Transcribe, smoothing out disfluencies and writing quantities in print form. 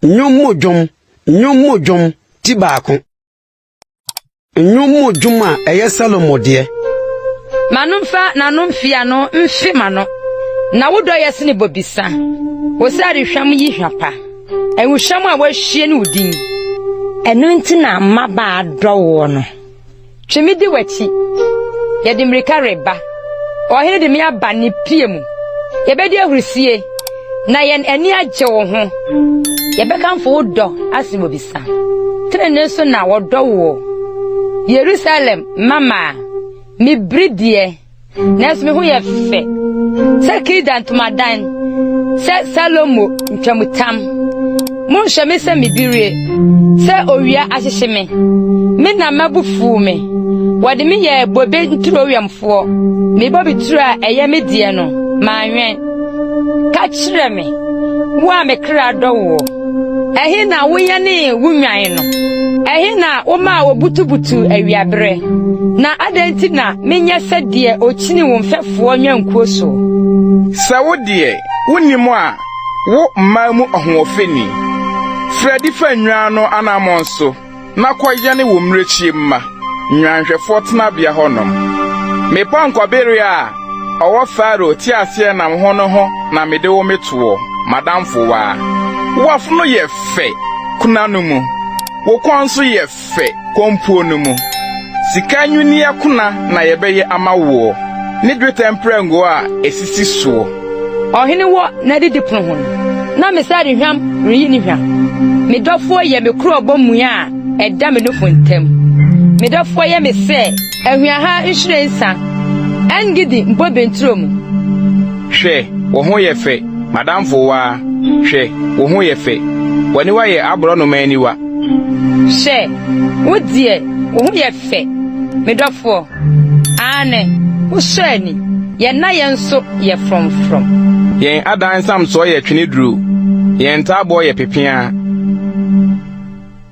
Nnwom mu dwom, Nnwom mu dwom, ti baako. Nnwom mu dwom a ɛyɛ Salomo deɛ. Ma no mfa n'ano mfeano mfe m'ano, na wo dɔ yɛ sene bobesa. Wo srade hwam yi hwa pa, ahuhwam a wɔahwie ne wo din. Ɛno nti na mmabaa dɔ woɔ no. Twe me di w'akyi. Yɛde mmirika reba. Ɔhene de me aba ne pia mu. Yɛbɛdi ahurusie, na yɛn ani agye wo ho. Yɛbɛkamfo wo dɔ asen bobesa. Trenee so na wɔdɔ woɔ. Yerusalem mmammaa, mebiri deɛ, Nanso me ho yɛ fɛ sɛ Kedar ntomadan, sɛ Salomo ntwamutam. Monhwɛ me sɛ mibirie, sɛ owia ahyehye me. Me na m'abo fuw me, wɔde me yɛɛ bobe nturo wɛmfoɔ. Me bobe turo a ɛyɛ me deɛ no, manwɛn. Ka kyerɛ me, wo a me kra dɔ woɔ. Ɛhe na woyɛnee wo nnwan no? Ɛhe na womaa wɔbutubutuu awiaberɛ? Na adɛn nti na menyɛ sɛ deɛ ɔkyini wo mfɛfoɔ nnwankuo soɔ? Sɛ wo deɛ, wonnim a, wo mmaa mu ɔhoɔfɛni, firi adi fa nnwan no anammɔn so. Na kɔyɛne wo mmirekyie mma nnwanhwɛfoɔ tenabea hɔnom. Me pɔnkɔbere a ɔwɔ Farao teaseɛnam ho no ho na mede wo metoɔ, m'adamfowaa. W'afono yɛ fɛ, kuna no mu, wo kɔn nso yɛ fɛ, kompuo no mu. Sika nnwinneɛ kuna na yɛbɛyɛ ama woɔ, ne dwetɛ mprɛngo a ɛsisi soɔ. Ɔhene wɔ n'adidipono ho no, na me sradehwam reyi ne hwa. Me dɔfoɔ yɛ me kurobo mua a ɛda me nufu ntam. Me dɔfoɔ yɛ me sɛ ahuahaa nhwiren nsa, En-Gedi bobe nturo mu. Hwɛ, wo ho yɛ fɛ, m'adamfowaa, hwɛ, wo ho yɛ fɛ, w'aniwa yɛ aborɔnoma aniwa. Hwɛ, wo deɛ, wo ho yɛ fɛ, me dɔfoɔ. Aane, wosɔ ani, yɛn nnayɛ nso yɛ frɔmfrɔm. Yɛn adan nsamsoɔ yɛ tweneduro, yɛn ntaaboɔ yɛ pepeaa.